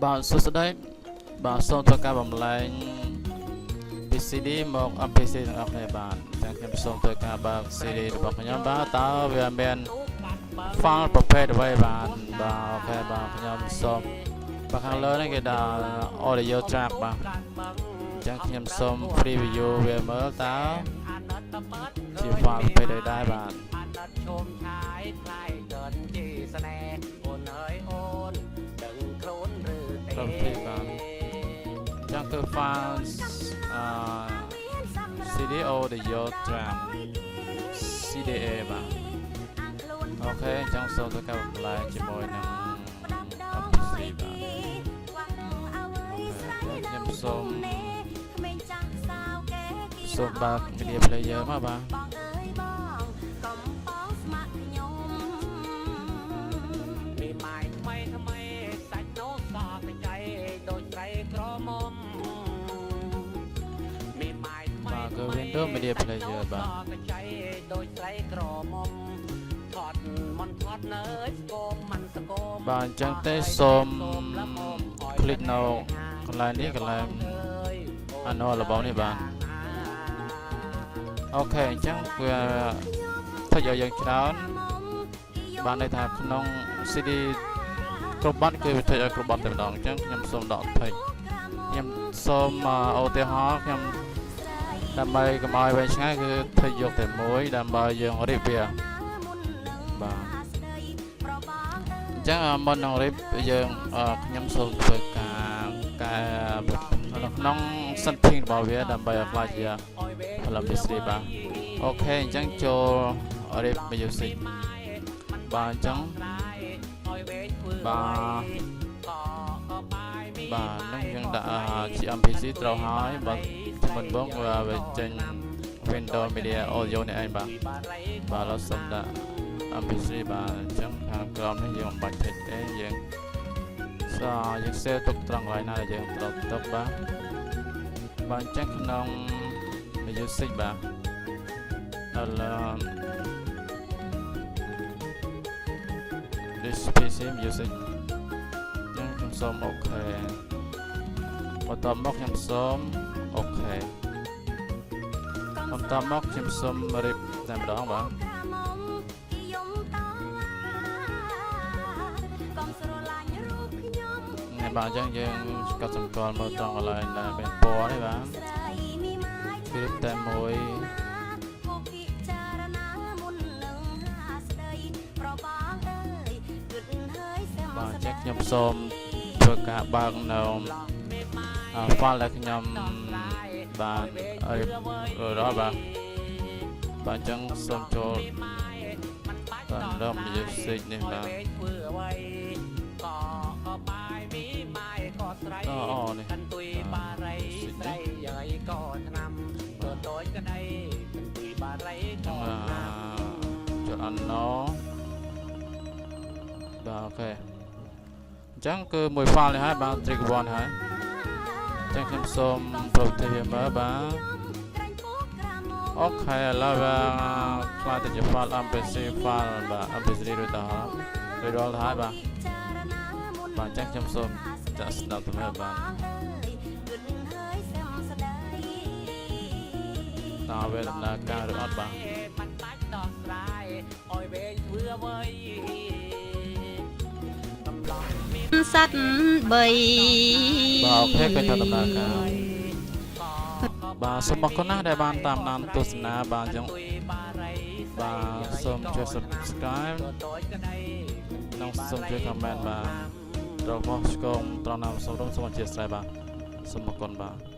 បាទសួស្តីបាទសូមធ្វើការបំលែងពី CD មក MP3 ទាំងអស់គ្នាបាទអញ្ចឹងខ្ញុំសូមធ្វើការបើក CD របស់ខ្ញុំបាទតើវាមាន file ប្រភេទអ្វីបាទបាទ OK បាទខ្ញុំសូមបាទខាងលើនេះគេដាក់ audio track បាទអញ្ចឹងខ្ញុំសូម preview វាមើលតើជា file ប្រភេទអីដែរបាទ អាណិតឈោមឆាយថ្លៃកិនជាស្នេហ៍អូនអើយអូនដឹងខ្លួនឬទេ ប្រភេទបាទអញ្ចឹងគឺ file អឺ CD audio track CDA បាទ OK អញ្ចឹងសូមធ្វើការបំលែងជាមួយនឹង MP3 បាទ OK ខ្ញុំសូមសូមបើក media player មកបាទ បងអើយបងកំប៉ងស្មាក់ខ្ញុំ មីម៉ាយថ្មីថ្មីសាច់នោសកចៃដូចស្រីក្រមុំមីម៉ាយថ្មី បាទគឺ Windows Media Player បាទ កចៃដូចស្រីក្រមុំថត់មិនថត់នៅស្គមមិនស្គម បាទអញ្ចឹងទេសូម click នៅកន្លែងនេះកន្លែងអាណរបស់នេះបាទ OK អញ្ចឹងវាធ្វើឲ្យយើងច្រើនបានន័យថាក្នុង CD គ្រប់ប័ណ្ណគឺវាធ្វើឲ្យគ្រប់ប័ណ្ណតែម្ដងអញ្ចឹងខ្ញុំសូមដក tick ខ្ញុំសូមឧទាហរណ៍ខ្ញុំដើម្បីកុំឲ្យវែងឆ្ងាយគឺ tick យកតែមួយដើម្បីយើងរៀបវាបាទអញ្ចឹងមុននឹងរៀបយើងខ្ញុំសូមធ្វើការកែនៅក្នុង setting របស់វាដើម្បីឲ្យក្លាយជា file MP3 បាទ OK អញ្ចឹងចូល rip music បាទអញ្ចឹងបាទបាទនឹងយើងដាក់ជា MP3 ត្រូវហើយបើមុនបងវាចេញ Windows Media Audio នេះឯងបាទបាទឥឡូវសូមដាក់ MP3 បាទអញ្ចឹងខាងក្រោមនេះយើងមិនបាច់ tick ទេយើងសយើង save ទុកត្រង់កន្លែងណាដែលយើងត្រូវទុកបាទបាទអញ្ចឹងក្នុង music បាទដល់ this PC music អញ្ចឹងខ្ញុំសូម OK បន្ទាប់មកខ្ញុំសូម OK បន្ទាប់មកខ្ញុំសូម rip តែម្ដងបាទនេះបាទអញ្ចឹងយើងកត់សម្គាល់មើលត្រង់កន្លែងដែលមានពណ៌នេះបាទគឺ rip តែមួយបាទអញ្ចឹងខ្ញុំសូមធ្វើការបើកនៅ file ដែលខ្ញុំបានរៀបរួចរាល់បាទបាទអញ្ចឹងសូមចូលតាមរម music នេះបាទ ក៏បាយមីម៉ាយក៏ស្រី អូនេះ កន្ទុយបារីស្រីយាយក៏ឆ្នាំក៏តូចក្តីកន្ទុយបារីក៏ឆ្នាំ ចូលអណោបាទ OK អញ្ចឹងគឺមួយ file នេះហើយបាទ track 1ហើយអញ្ចឹងខ្ញុំសូម property វាមើលបាទ OK ឥឡូវវាក្លាយទៅជា file MP3 file បាទ MP3 រួចទៅហើយរួចរាល់ទៅហើយបាទបាទអញ្ចឹងខ្ញុំសូមចាក់ស្ដាប់ទៅមើលបាទតើវាដំណើរការឬអត់បាទ มันបាច់ដោះស្រាយឲ្យវែងធ្វើអ្វីកំឡោះមាន សត្វបី បាទ OK ឃើញថាដំណើរការបាទសូមអរគុណណាស់ដែលបានតាមដានទស្សនាបាទអញ្ចឹងបាទសូមជួយ Subscribe និងសូមជួយ comment បាទរបស់ឆ្កងត្រង់ណាមសូមរំសូមអធិស្ឋានបាទសូមអរគុណបាទ។